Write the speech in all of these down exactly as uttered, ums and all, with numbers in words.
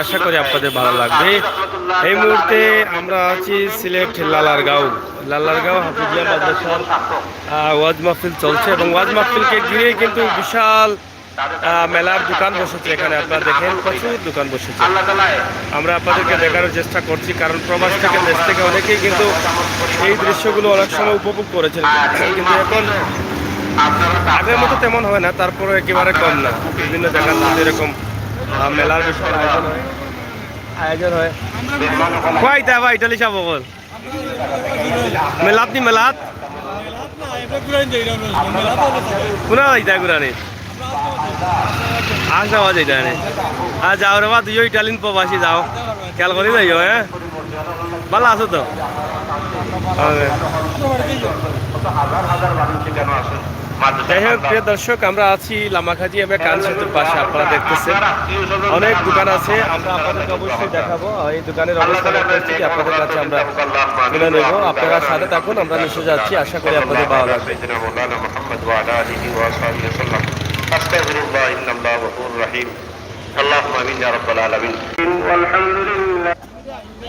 আশা করি আপনাদের ভালো লাগবে। এই মুহূর্তে আমরা আছি সিলেট লালারগাঁও। লালারগাঁও হাফিজিয়া মাদ্রাসার আহ, ওয়াজ মাহফিল চলছে এবং ওয়াজ মাহফিলকে ঘিরে কিন্তু বিশাল আহ, মেলার দোকান বসেছে। এখানে আপনারা দেখেন, প্রচুর দোকান বসেছে। আমরা আপনাদেরকে দেখানোর চেষ্টা করছি, কারণ প্রবাস থেকে, দেশ থেকে অনেকেই কিন্তু এই দৃশ্যগুলো অনেক সময় উপভোগ করেছেন, কিন্তু এখন আগের মতো তেমন হয় না, তারপরে একেবারে কম না। বিভিন্ন জায়গার মধ্যে এরকম আহ, মেলার বিষয়ে আয়োজন হয়, আয়োজন হয়। কয়টা বা ইটালি সাহেব বল? মেলাত নি মেলাত? কোনা যাইতা ঘুরানি? আশা হওয়া যাইতা নি। আর যাও রে বা, তুইও ইটালিন প্রবাসী, যাও। খেয়াল করি যাইও, হ্যাঁ? ভালো আছো তো? যাই হোক, প্রিয় দর্শক, আমরা আছি লামাখাজি এবং কান সেতুর পাশে। আপনারা দেখতেছেন, অনেক দোকান আছে, আমরা আপনাদেরকে অবশ্যই দেখাবো। এই দোকানের অবস্থা পরিস্থিতি আপনাদের কাছে আমরা তুলে নেব। আপনারা সাথে থাকুন, আমরা নিচে যাচ্ছি, আশা করি আপনাদের ভালো লাগবে।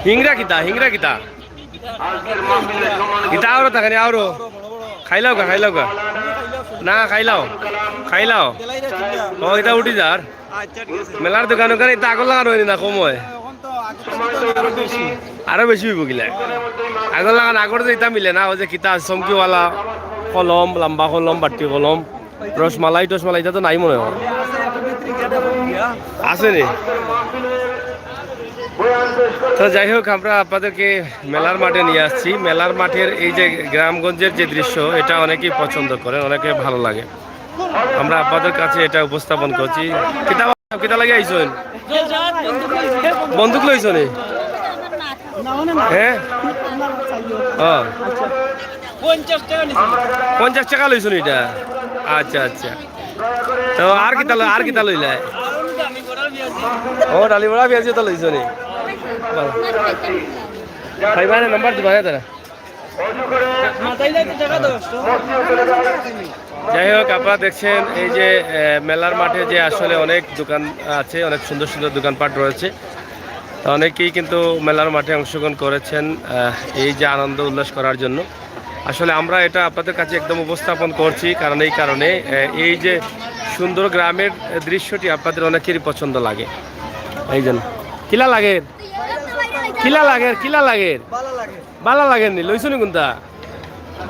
হিংরা কিতা, হিংরা কিতা? ইতা আরো থাকে নি, আরো। খাইলাও গা, খাইলাও গা। না, খাইলাও। খাইলাও। ও, ইতা উঠি যার। মেলার দোকান ওখানে ইতা আগর লাগান অয়নি না, কম অয়। আরো বেশি অইবো কিলা। আগর লাগান, আগর যে ইতা মিলে না, ওই যে কিতা চমকিওয়ালা কলম, লম্বা কলম, বাট্টি কলম, রসমালাই টসমালাই, ইতা তো নাই মনে অয়। আছে নি? তো যাই হোক, আমরা আপনাদেরকে মেলার মাঠে নিয়ে আসছি। মেলার মাঠের এই যে গ্রামগঞ্জের যে দৃশ্য, এটা অনেকেই পছন্দ করেন, অনেকে ভালো লাগে। আমরা আপনাদের কাছে এটা উপস্থাপন করছি। কিতা, কিতা লাগি আইছইন? বন্দুক লইছইন নি? হ্যাঁ? ও। পঞ্চাশ টেকা লইছইন নি ইটা? আচ্ছা, আচ্ছা। তো আর কিতা ল-, আর কিতা লইলা? ও, ডালি বড়া, পিয়াজি তো লইছইন নি? ভালো। ভাই, ভাই, নাম্বার দিবা না তারা? যাই হোক, আপনারা দেখছেন এই যে, আহ, মেলার মাঠে যে আসলে অনেক দোকান আছে, অনেক সুন্দর সুন্দর দোকানপাট রয়েছে। তো অনেকেই কিন্তু মেলার মাঠে অংশগ্রহণ করেছেন, আহ, এই যে আনন্দ উল্লাস করার জন্য। আসলে আমরা এটা আপনাদের কাছে একদম উপস্থাপন করছি, কারণ এই কারণে, আহ, এই যে সুন্দর গ্রামের দৃশ্যটি আপনাদের অনেকেরই পছন্দ লাগে। এই জন্য। কিলা লাগের? কিলা লাগের? কিলা লাগের? ভালা লাগের নি? লইছো নি কুনটা?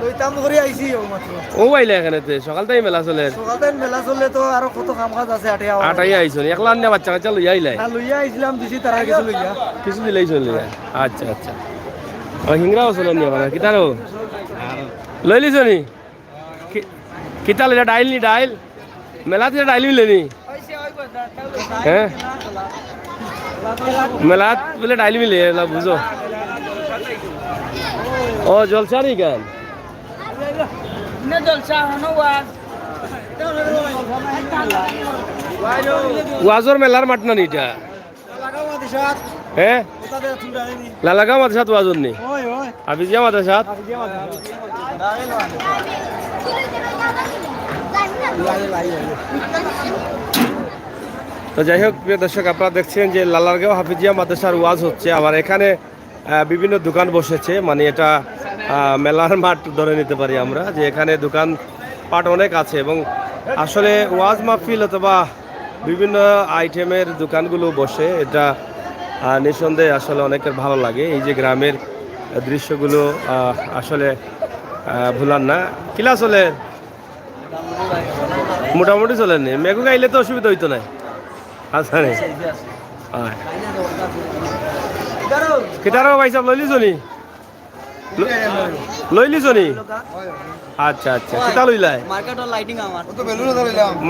লইতাম করি আইছি ও মাত্র। ও আইলা এখানে তে, সকাল থাকি মেলা চলের। সকাল থাকি মেলা চলে তো আরো কত কাম কাজ আছে, আটে আওয়া। আটাই আইছো নি? একলা আনিয়া বাচ্চা কাচ্চা লইয়া আইলাই? না, লইয়া আইছিলাম, দিছি তারা কিছু লইয়া। কিছু দিলাইছো লইয়া? আচ্ছা, আচ্ছা। ও হিংরাও চলের নি আমার, কিতারও? লইলিছো নি? কি-, কিতা লইলা? ডাইল নি, ডাইল? মেলাত গিয়া ডাইল মিলে নি? হ্যাঁ? মেলাত বুলে ডাইল মিলে, এলা বুঝো। ও, জলসা নি কেন? না, জলসা, হনো ওয়াজ। ওয়াজর মেলার মাঠ না নি ইটা? হ্যাঁ? লালাগাঁও মাদ্রাসাত ওয়াজ অর নি? হাফিজিয়া মাদ্রাসাত? তো যাই হোক, প্রিয় দর্শক, আপনারা দেখছেন যে লালারগাঁও হাফিজিয়া মাদ্রাসার ওয়াজ হচ্ছে। আবার এখানে, আহ, বিভিন্ন দোকান বসেছে, মানে এটা, আহ, মেলার মাঠ ধরে নিতে পারি আমরা, যে এখানে দোকান পাট অনেক আছে এবং আসলে ওয়াজ মাহফিল অথবা বিভিন্ন আইটেমের দোকানগুলো বসে, এটা, আহ, নিঃসন্দেহে আসলে অনেকের ভালো লাগে। এই যে গ্রামের দৃশ্যগুলো, আহ, আসলে, আহ, ভুলার না। কিলা চলের? মোটামুটি চলের নি? মেঘু গাইলে তো অসুবিধা হইতো না। আচ্ছা রে। হয়। কিতারও ভাই সাহেব লইলিছো নি? ল-, লইলিছো নি? আচ্ছা, আচ্ছা। কিতা লইলাই? মার্কেটর লাইটিং আমার।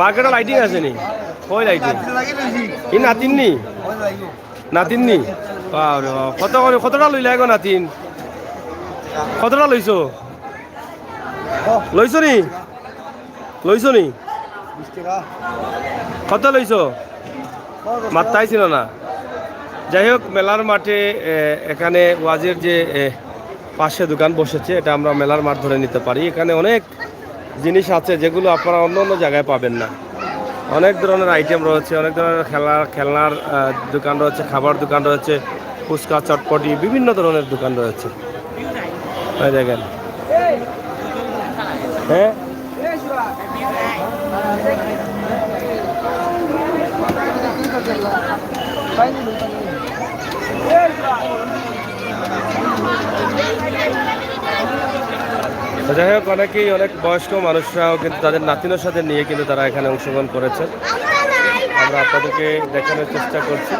মার্কেটর লাইটিং আছে নি? কই লাইটিং? ই নাতিন নি? নাতিন নি? বাবা রে বাবা। কত করে, কতটা লইলাই গো নাতিন? কতটা লইছো? লইছো নি? লইছো নি? কত লইছো? মাত্তাই ছিল না। যাই হোক, মেলার মাঠে, এ, এখানে ওয়াজের যে, এ, পাশে দোকান বসেছে, এটা আমরা মেলার মাঠ ধরে নিতে পারি। এখানে অনেক জিনিস আছে যেগুলো আপনারা অন্য অন্য জায়গায় পাবেন না। অনেক ধরনের আইটেম রয়েছে, অনেক ধরনের খেলার, খেলনার আহ, দোকান রয়েছে, খাবার দোকান রয়েছে, ফুচকা, চটপটি, বিভিন্ন ধরনের দোকান রয়েছে। এই দেখেন। হ্যাঁ। তো যাই হোক, অনেকেই, অনেক বয়স্ক মানুষরাও কিন্তু তাদের নাতিনের সাথে নিয়ে কিন্তু তারা এখানে অংশগ্রহণ করেছেন। আমরা আপনাদেরকে দেখানোর চেষ্টা করছি,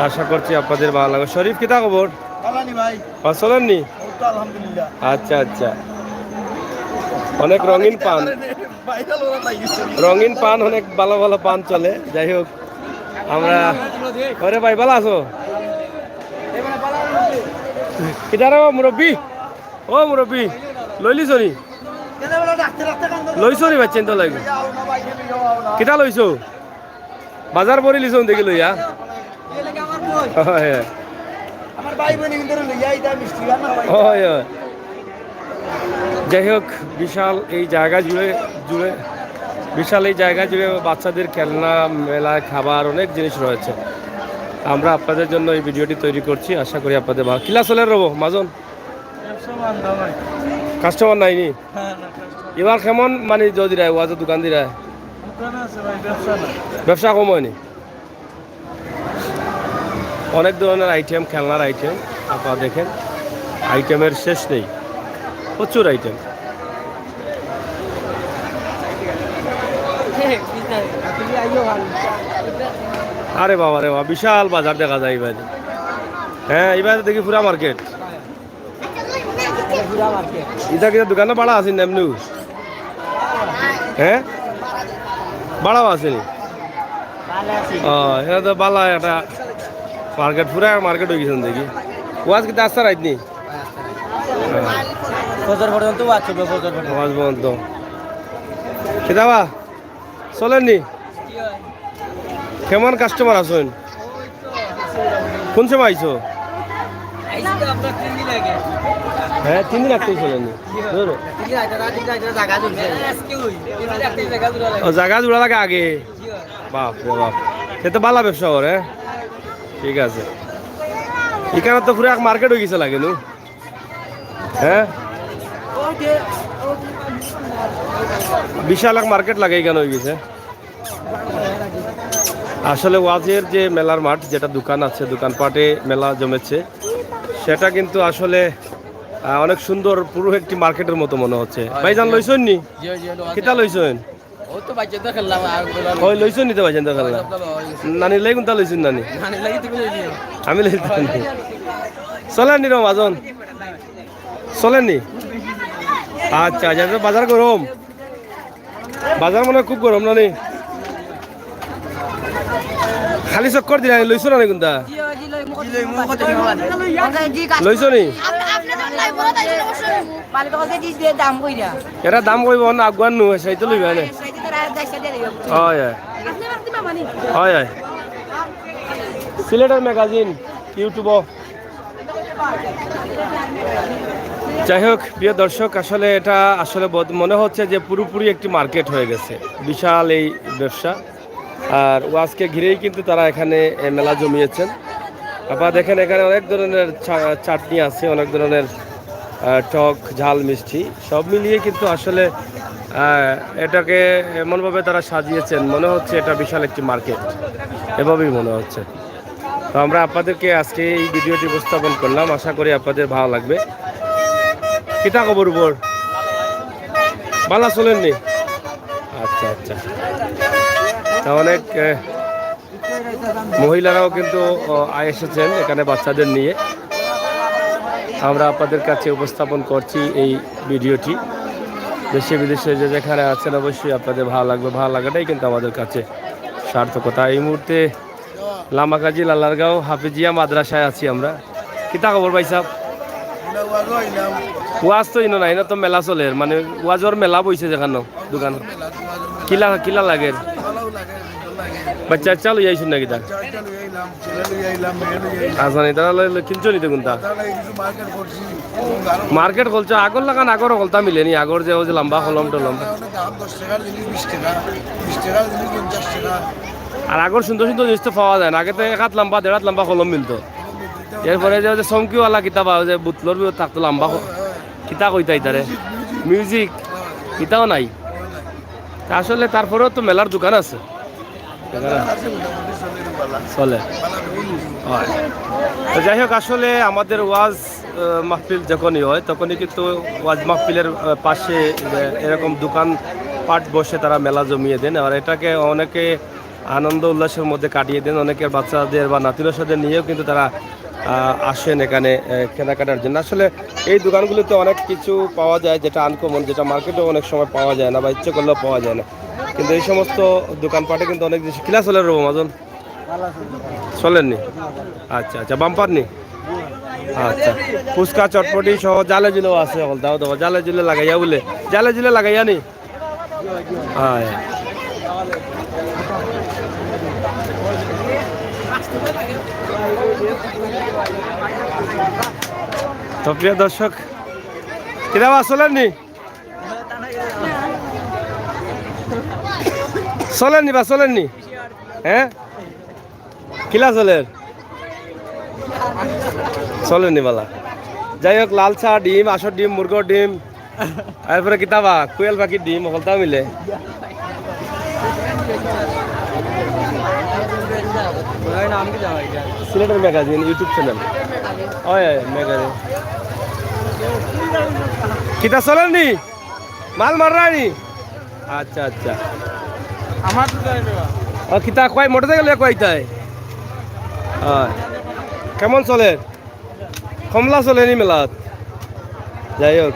আশা করছি আপনাদের ভালো লাগবে। শরীফ, কিতা খবর? ভালা নি ভাই? চলেননি? আলহামদুলিল্লাহ। আচ্ছা, আচ্ছা। অনেক রঙিন পান। রঙিন পান, অনেক ভালো ভালো পান চলে। যাই হোক, আমরা, ওরে ভাই, ভালা আছো? কিতা রে মুরব্বি? ও মুরব্বি, লইলিছো নি? লইছো নি বাচ্চাইন তো লাগি? কিতা লইছো? বাজার ভরিলিছো দেখি লইয়া। হয়, হয়। যাই হোক, বিশাল এই জায়গা জুড়ে, জুড়ে, বিশাল এই জায়গা জুড়ে বাচ্চাদের খেলনা, মেলায় খাবার, অনেক জিনিস রয়েছে। আমরা আপনাদের জন্য এই ভিডিওটি তৈরি করছি, আশা করি আপনাদের ভালো। কিলা চলের রব মাজন? কাস্টমার নাই নি? এবার কেমন মানে যদি রায় ওয়াজের দোকান দিরা? ব্যবসা কম হয়নি? অনেক ধরনের আইটেম, খেলনার আইটেম আপনারা দেখেন, আইটেমের শেষ নেই, প্রচুর আইটেম। আরে বাবা রে বাবা, বিশাল বাজার দেখা যায় এবার। হ্যাঁ, এবার দেখি পুরা মার্কেট। ইটা কিতা দোকানো ভাড়া আছে না এমনি? হ্যাঁ, ভাড়াও আছে নি? ও, এটা তো ভালা একটা মার্কেট, পুরা মার্কেট হয়ে গেছে দেখি। ওয়াজ কিতা আস্তা রাইত নি? ফজর পর্যন্ত ওয়াজ চলবে, ফজর পর্যন্ত। ওয়াজ পর্যন্ত। কিতাবা চলেননি? কেমন কাস্টমার আছেন? কোন সময় আইছো? হ্যাঁ, তিন দিন আগে চলেননি। ও, জাগা জোড়া লাগে আগে। বাপ রে বাপ, সে তো ভালা ব্যবসা করে। ঠিক আছে, এখানে তো পুরো এক মার্কেট হয়ে গেছে লাগে নু। হ্যাঁ, বিশাল এক মার্কেট লাগে এখানে হয়ে গেছে। আসলে ওয়াজের যে মেলার মাঠ, যেটা দোকান আছে, দোকানপাটে মেলা জমেছে, সেটা কিন্তু আসলে আহ, অনেক সুন্দর, পুরো একটি মার্কেটের মতো মনে হচ্ছে। ভাইজান, লইছইন নি? কিতা লইছইন? ওই লইছইন নি তো ভাইজান তো খেলনা? নানি লাই কোনটা লইছইন নানি? আমি লইতাম নি। চলেননি রে মাজন? চলেননি? আচ্ছা, আচ্ছা, তো বাজার গরম। বাজার মনে হয় খুব গরম নানি? খালি চক্কর দিলা, লইছো না নি কোনটা? লইছো নি? এরা দাম কইব না, আগুয়ান নু, সেই তো লইবা নে। হয়, হয়। হয়, হয়। সিলেটের ম্যাগাজিন, ইউটিউব। যাই হোক, প্রিয় দর্শক, আসলে এটা আসলে বোধ-, মনে হচ্ছে যে পুরোপুরি একটি মার্কেট হয়ে গেছে, বিশাল এই ব্যবসা। আর ওয়াজকে ঘিরেই কিন্তু তারা এখানে, এ, মেলা জমিয়েছেন। আপনারা দেখেন, এখানে অনেক ধরনের চা-, চাটনি আছে, অনেক ধরনের, আহ, টক, ঝাল, মিষ্টি, সব মিলিয়ে কিন্তু আসলে, আহ, এটাকে এমনভাবে তারা সাজিয়েছেন, মনে হচ্ছে এটা বিশাল একটি মার্কেট, এভাবেই মনে হচ্ছে। তো আমরা আপনাদেরকে আজকে এই ভিডিওটি উপস্থাপন করলাম, আশা করি আপনাদের ভালো লাগবে। কিতা খবর উপর? ভালা চলেননি? আচ্ছা, আচ্ছা। তা অনেক, আহ, মহিলারাও কিন্তু, ও, আয় এসেছেন এখানে বাচ্চাদের নিয়ে। আমরা আপনাদের কাছে উপস্থাপন করছি এই ভিডিওটি। দেশে বিদেশে যে যেখানে আছেন, অবশ্যই আপনাদের ভালো লাগবে। ভালো লাগাটাই কিন্তু আমাদের কাছে সার্থকতা। এই মুহূর্তে লামাকাজি লালারগাঁও হাফিজিয়া মাদ্রাসায় আছি আমরা। কিতা খবর ভাই সাহেব? ওয়াজ তো ইনো নাই, ইনো তো মেলা চলের, মানে ওয়াজর মেলা বইছে যেখানো দোকান। কিলা, কিলা লাগের? বাচ্চা, বাচ্চা লই আইছইন না কিতা? আচ্ছা, নি তারা লই, লই কিনছো নি তো কোনটা? মার্কেট করছো, আগর লাখান আগরও হকলতা মিলে নি, আগর যে, অউ যে লম্বা কলম টলম। আর আগর সুন্দর সুন্দর জিনিস তো পাওয়া যায় না, আগে তো এক হাত লম্বা, দেড় হাত লম্বা কলম মিলতো। এরপরে যে, অউ যে চমকিওয়ালা কিতাব, অউ যে বুতলর ভিতর থাকতো লম্বা ক-, কিতা কইতা ইতারে? মিউজিক, কিতাও নাই। তা আসলে তারপরেও তো মেলার দোকান আছে। চলে। হয়। তো যাই হোক, আসলে আমাদের ওয়াজ, আহ, মাহফিল যখনই হয়, তখনই কিন্তু ওয়াজ মাহফিলের, আহ, পাশে, আহ, এরকম দোকান পাট বসে, তারা মেলা জমিয়ে দেন। আর এটাকে অনেকে আনন্দ উল্লাসের মধ্যে কাটিয়ে দেন, অনেকের বাচ্চাদের বা নাতিনস্বাদের নিয়েও কিন্তু তারা, আহ, আসেন এখানে, আহ, কেনাকাটার জন্য। আসলে এই দোকানগুলোতে অনেক কিছু পাওয়া যায়, যেটা আনকমন, যেটা মার্কেটে অনেক সময় পাওয়া যায় না বা ইচ্ছে করলেও পাওয়া যায় না। কিন্তু এই সমস্ত দোকানপাটে কিন্তু অনেক জিনিস। কিলা চলের রে মাজন? চলের নি? আচ্ছা, আচ্ছা, বাম্পার নি? আচ্ছা, ফুচকা, চটপটি সহ জালে জুলেও আছে, হকলতাও দেওয়া, জালে জুলে লাগাইয়া বুলে, জালে জুলে লাগাইয়া নি? হয়। তো প্রিয় দর্শক, কিরা বা চলের নি? চলের নি বা চলের নি? হ্যাঁ, কিলা চলের? চলের নি বালা। যাই হোক, লাল চা, ডিম, আঁসর ডিম, মুরগর ডিম, এরপরে কিতা বা, কুয়েল পাখির ডিম, হকলতা মিলে। সিলেটের ম্যাগাজিন, YouTube চ্যানেল। ওই, ওই, ম্যাগাজিন। কিতা চলের নি? মাল মাররা নি? আচ্ছা, আচ্ছা। আমার তো যাই না। ও, কিতা কয়, মোটরসাইকেল লইয়া কইতায়? হয়। কেমন চলের? কমলা চলের নি মেলাত? যাই হোক,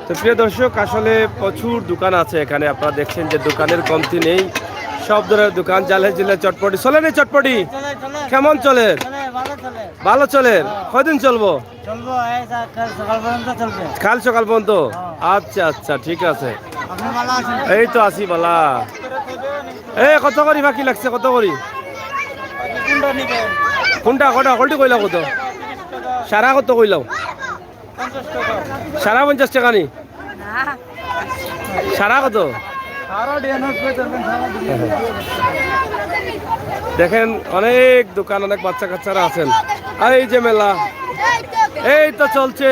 তো প্রিয় দর্শক, আসলে প্রচুর দোকান আছে এখানে। আপনারা দেখছেন যে দোকানের কমতি নেই, সব ধরনের দোকান, জালে জুলে চটপটি। চলের নি চটপটি? চলের, চলের। কেমন চলের? চলের, ভালো চলের। ভালো চলের? হ্যাঁ। কয়দিন চলবো? চলবো, এই যা, কাল সকাল পর্যন্ত চলবে। কাল সকাল পর্যন্ত? হ্যাঁ। আচ্ছা, আচ্ছা, ঠিক আছে। আপনি ভালো আছেন? এই তো আছি বালা। এ, কত করি বাকি লাগছে, কত করি? কোনটা নিবেন? কোনটা, কটা, কলটি কইলা কত? সারা কত কইলাও? পঞ্চাশ টাকা। সারা পঞ্চাশ টাকা নি? সারা কত? দেখেন, অনেক দোকান, অনেক বাচ্চা কাচ্চারা আছেন। আর এই যে মেলা, এই তো চলছে,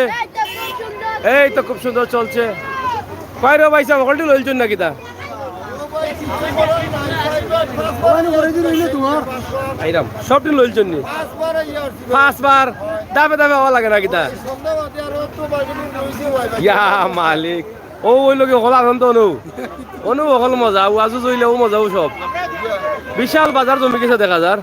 এই তো খুব সুন্দর চলছে। কই রে ভাই সাহেব, হকলটি লইলছইন না কিতা? আইরাম, সবটি লইলছইন নি? পাঁচবার, দাবে দাবে অওয়া লাগে না কিতা? ইয়া মালিক, ও অইলো গি হকল আনন্দ অনু। অনু হকল মজা, ওয়াজও চললে ও মজাও সব। বিশাল বাজার জমি গেছে দেখা যার।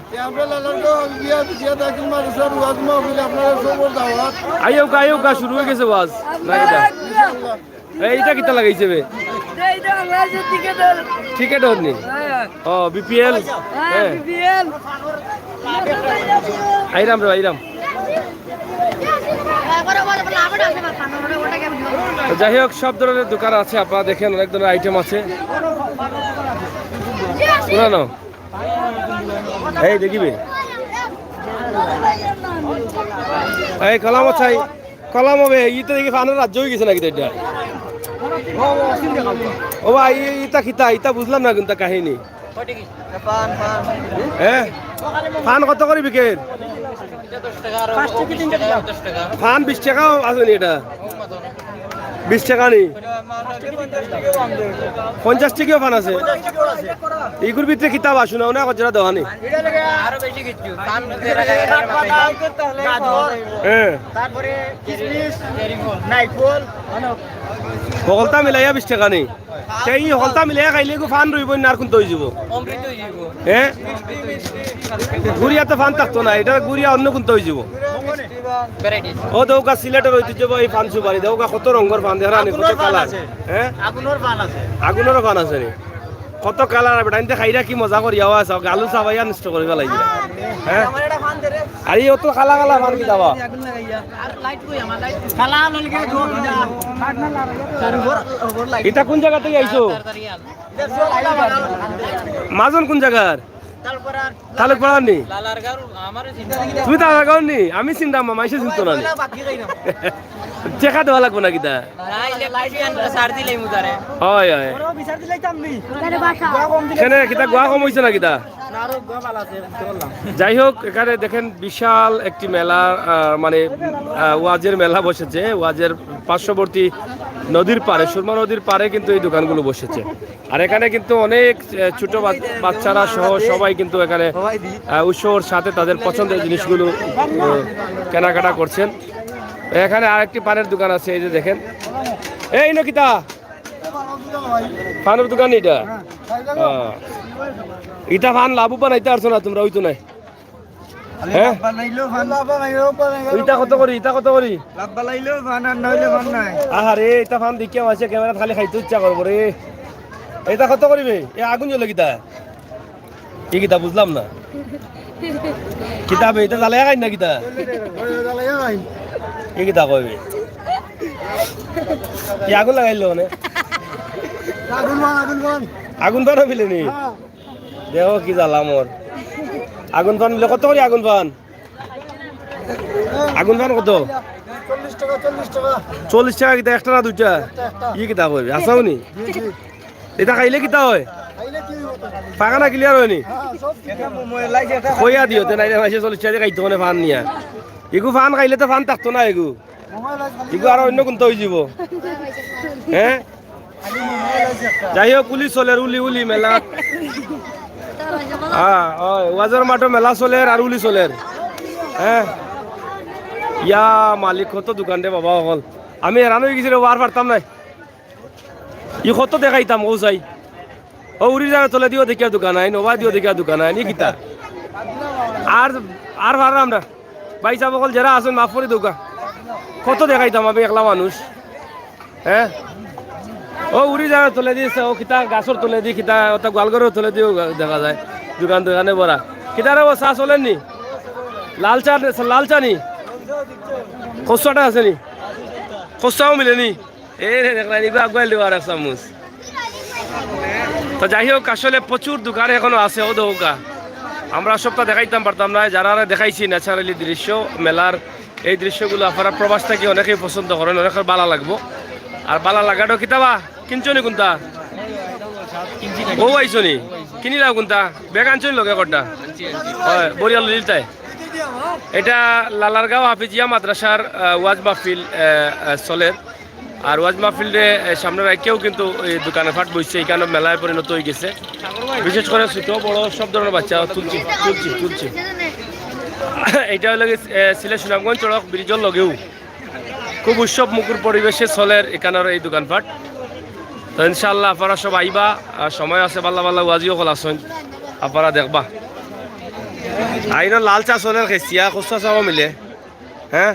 আইউক্কা, আইউক্কা, শুরু অই গেছে ওয়াজ। না কিতা? এই, ইটা কিতা লাগাইছে বে? টিকিট অর নি? ও, বিপিএল? হ্যাঁ। আইরাম রে, আইরাম। তো যাই হোক, সব ধরনের দোকান আছে, আপনারা দেখেন, অনেক ধরনের আইটেম আছে। পুরানো। এই দেখিবে। এই কলাম চাই। কলাম হবে, ইটা দেখি ফানর রাজ্য অই গেছে নাকি ইটা? ও ভাই, ই-, ইটা কিতা? ইটা বুঝলাম না কিন্তু কাহিনী। হ্যাঁ? ফান কত করি বিকের? ফান বিশ টাকাও আছে নি ইটা? বিশ টাকা নি? পঞ্চাশ টাকাও ফান আছে? ইগুর ভিতরে কিতা বা শুনা উনা কত দেওয়া নি? আরো বেশি কিছু। হ্যাঁ। হকলতা মিলাইয়া বিশ টাকা নি? তে ই হকলতা মিলাইয়া খাইলে ইগু ফান রইবো না আর কুন্তা অইযিবো? হ্যাঁ? গুড়িয়া তো ফান থাকতো না, ইটা গুড়িয়া অন্য কুন্তা অইযিবো? ও দেউক্কা সিলেটর ঐতিহ্যবাহী ফান সুপারি, দেউক্কা কত রঙর ফান, দেখরা নি কত কালার। হ্যাঁ? আগুনর ফান আছে নি? কত কালার, বেটা, ইনতে খাইরা কি মজা করিয়া আছে, গালু চাবাইয়া নষ্ট করি ফালাইছে। হ্যাঁ? আরে, অত কালা কালা ফান কিতা বা? ইটা কুন জাগা থাকি আইছো? মাজন কুন জাগার? তালুকপাড়ার নি? তুমি তালুকপাড়ার নি? আমি চিনতাম না, মাইনষে চিনতো না নি। টেকা দেওয়া লাগবো না কিতা? হয়, হয়। কেনে কিতা গুয়া কম অইছে না কিতা? যাই হোক, এখানে দেখেন বিশাল একটি মেলা, আহ, মানে, আহ, ওয়াজের মেলা বসেছে। ওয়াজের পার্শ্ববর্তী নদীর পাড়ে, সুরমা নদীর পাড়ে কিন্তু এই দোকানগুলো বসেছে। আর এখানে কিন্তু অনেক, আহ, ছোট বাচ-, বাচ্চারা সহ সবাই কিন্তু এখানে, আহ, উৎসাহর সাথে তাদের পছন্দের জিনিসগুলো, আহ, কেনাকাটা করছেন। এখানে আরেকটি পানের দোকান আছে, এই যে দেখেন। এই নকিতা, পানের দোকান এটা? হ্যাঁ। ইতা পান লাভবান অইতা পারছো না তোমরা, অইতো নাই? হ্যাঁ? ইতা কত করি, ইতা কত করি? আহারে, ইতা পান দেখিয়া মাইনষে ক্যামেরাত খালি খাইতো ইচ্ছা করবো রে। ইতা কত করি বে? এ আগুন জ্বলে কিতা? কি কিতা বুঝলাম না। কিতা বে, ইতা জ্বালাইয়া খাইন না কিতা? কি কিতা কইবে? কি আগুন লাগাইলো মানে? আগুন পান, আগুন পান। আগুন পানও মিলেনি? হ্যাঁ। দেখো কি জ্বালা মোর। আগুন পান মিলে কত করি আগুন পান? আগুন পান কত? চল্লিশ টাকা, চল্লিশ টাকা। চল্লিশ টাকা কিতা একটা না দুইটা? একটা, একটা। ই কিতা কইবে? আসাও নি? জি, জি। ইতা খাইলে কিতা হয়? খাইলে কি হইব? পায়খানা ক্লিয়ার অয়নি? হ্যাঁ, সব ক্লিয়ার। কইয়া দিও, তে নাইলে মাইনষে চল্লিশ টাকা খাইতো মানে পান নিয়া। ইগু পান খাইলে তো পান থাকতো না ইগু। ইগু আর অন্য কুন্তা অইযিবো। হ্যাঁ? যাই হোক, উলি চলের, উলি, উলি মেলা। হ্যাঁ, ওই, ওয়াজর মাঠো মেলা চলের আর উলি চলের। হ্যাঁ? ইয়া মালিক, কত দোকান রে বাবা অকল। আমি হেরান অইগেছি রে, আর পারতাম নায়। ই কত দেখাইতাম, ও চাই। ও উড়ি যাওয়ার তলে দিও দেখিয়া দোকান আইন, ওবা দিও দেখিয়া দোকান আইন, ই কিতা? আর, আর পারলাম না। ভাইসাব অকল যেরা আছইন, মাফ করি দেউক্কা। কত দেখাইতাম আমি একলা মানুষ। হ্যাঁ? ও উড়ি যাওয়ার তলে দি, ও কিতা গাছর তলে দি, কিতা ওটা গোয়ালঘরর তলে দিও দেখা যায়। দোকান দোকানে ভরা। কিতা রে, ও চা চলের নি? লাল চা, লাল চা নি? খসুয়াটা আছে নি? খসুয়াও মিলে নি? এই রে, দেখলাম, এবার আগুয়াইল দেবো আর এক চামচ। তো যাই হোক, আসলে প্রচুর দোকান এখনো আছে, ও দোকা। আমরা সবটা দেখাইতাম পারতাম না, যারা দেখাইছি ন্যাচারালি দৃশ্য, মেলার এই দৃশ্যগুলো আপনারা প্রবাস থাকি অনেকেই পছন্দ করেন, অনেকের ভালা লাগবো। আর ভালা লাগাটা কিতাবা কিনছো নি কুন্তা? ও আইছো নি? কিনিলাও কুন্তা? ব্যাগ আনছো নি লগে কটা? হয়, বরিয়াল লিলতাই। এটা লালারগাঁও হাফিজিয়া মাদ্রাসার, আহ, ওয়াজ মাহফিল, আহ, আহ, চলের। আর ওয়াজ মাহফিলরে, এ, সামনে রাখিয়াও কিন্তু এই দোকানে ফাট বইছে, এখানে মেলায় পরিণত হয়ে গেছে। বিশেষ করে ছোট বড় সব ধরনের বাচ্চা তুলছি, তুলছি, তুলছি। এটা হলো গিয়ে, এ, সিলেট সুনামগঞ্জ সড়ক ব্রিজর লগেও খুব উৎসব মুখর পরিবেশে চলের এখানের এই দোকানপাট। তো ইনশাআল্লাহ আপনারা সব আইবা, আর সময় আছে, ভালা ভালা ওয়াজি অকল আছইন, আপনারা দেখবা। আইন লাল চা চলের, খেসিয়া খুচরা চাও মিলে। হ্যাঁ?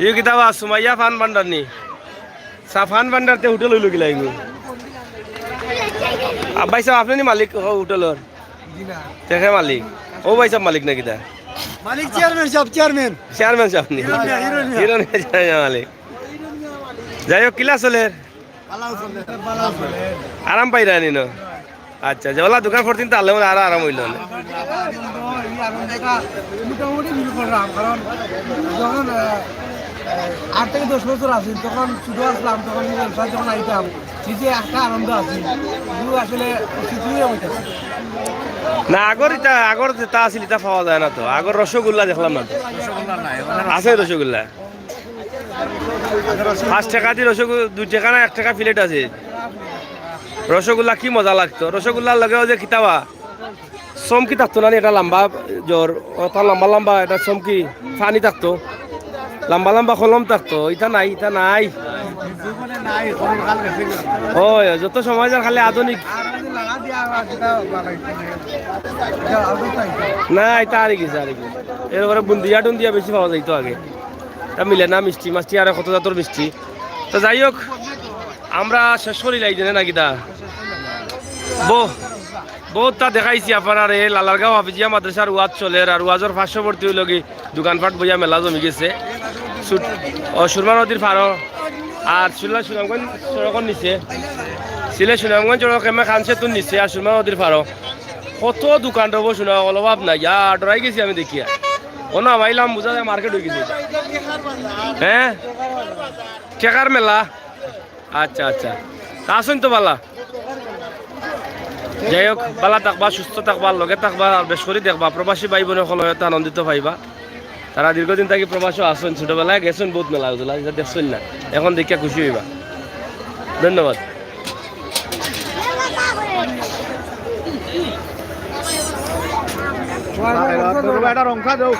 ইউ কিতাবা সুমাইয়া ফান ভান্ডার নি? চা ফান ভান্ডার তে হোটেল অইলো গিলা ইগু। আব্বাই সাহেব, আপনি নি মালিক হ-, হোটেলর? জি না। কে কে মালিক? ও ভাই সাহেব মালিক না কিতা? মালিক চেয়ারম্যান সাহেব, চেয়ারম্যান। চেয়ারম্যান সাহেব নি? হিরো মিয়া, হিরো মিয়া। হিরো মিয়া চেয়ারম্যান মালিক। যাই হোক, কিলা চলের? ভালা চলের, ভালা চলের। আরাম পাইরা নি ন? আচ্ছা, যে ওলা দোকান ফরতিন তাহলে মনে আরো আরাম হইল না। এই আনন্দটা মোটামুটি ফিল করলাম, কারণ যখন, আহ, আট থেকে দশ বছর আছি, তখন ছোট আসলাম, তখন এই ব্যবসা যখন আইতাম, নিজে একটা আনন্দ আছে, কিন্তু আসলে স্মৃতি হয়ে বইতেছে। না, আগর ইটা, আগর যেটা আছিল, ইটা পাওয়া যায় না তো। আগর রসগোল্লা দেখলাম না তো। রসগোল্লা নাই, ওখানে আছে রসগোল্লা? পাঁচ টাকা দি রসগোল্লা, দুই টাকা না এক টাকা প্লেট আছে। রসগোল্লা কি মজা লাগতো। রসগোল্লার লগে ওই যে কিতাবা, চমকি থাকতো না নি, এটা লম্বা জ্বর, ওটা লম্বা লম্বা, এটা চমকি, পানি থাকতো। লম্বা লম্বা কলম থাকতো, ইটা নাই, ইটা নাই। ওই, যত সময় যার খালি আধুনিক। না, ইটা আরি গেছে, আরি গেছে। এরপরে বুন্দিয়া টুন্দিয়া বেশি পাওয়া যাইতো আগে। তা মিলে না মিষ্টি মাষ্টি আর কত জাতর মিষ্টি। তো যাই হোক, আমরা শেষ করি লাই দিনে নাকি দা? বো, বহুত তা দেখাইছি আপনারারে, লালারগাঁও হাফিজিয়া মাদ্রাসার ওয়াজ চলের, আর ওয়াজর পার্শ্ববর্তী হইল কি দোকানপাট বইয়া মেলা জমি গেছে। সুট-, ও, সুরমা নদীর পারো, আর সিলেট সুনামগঞ্জ সড়কর নিচে, সিলেট সুনামগঞ্জ সড়ক এমএ খান সেতুর নিচে, আর সুরমা নদীর পারো। কত দোকান রব, শুনা অকল, অভাব নাই। ইয়া, ডরাই গেছি আমি দেখিয়া। অনো হামাইলাম, বুঝা যায় মার্কেট অই গেছে। হ্যাঁ, টেকার মেলা। আচ্ছা, আচ্ছা। তা আছইন তো ভালা? যাই হোক, ভালা থাকবা, সুস্থ থাকবা, লগে থাকবা, আর বেশ করি দেখবা, প্রবাসী ভাই বোন অকল অয়তো আনন্দিত পাইবা। তারা দীর্ঘদিন থাকি প্রবাসও আছইন, ছোটবেলায় গেছইন বহুত মেলা অগুলা, ইটা দেখছইন না, অখন দেখিয়া খুশি অইবা। ধন্যবাদ। এটা রংখা দেও।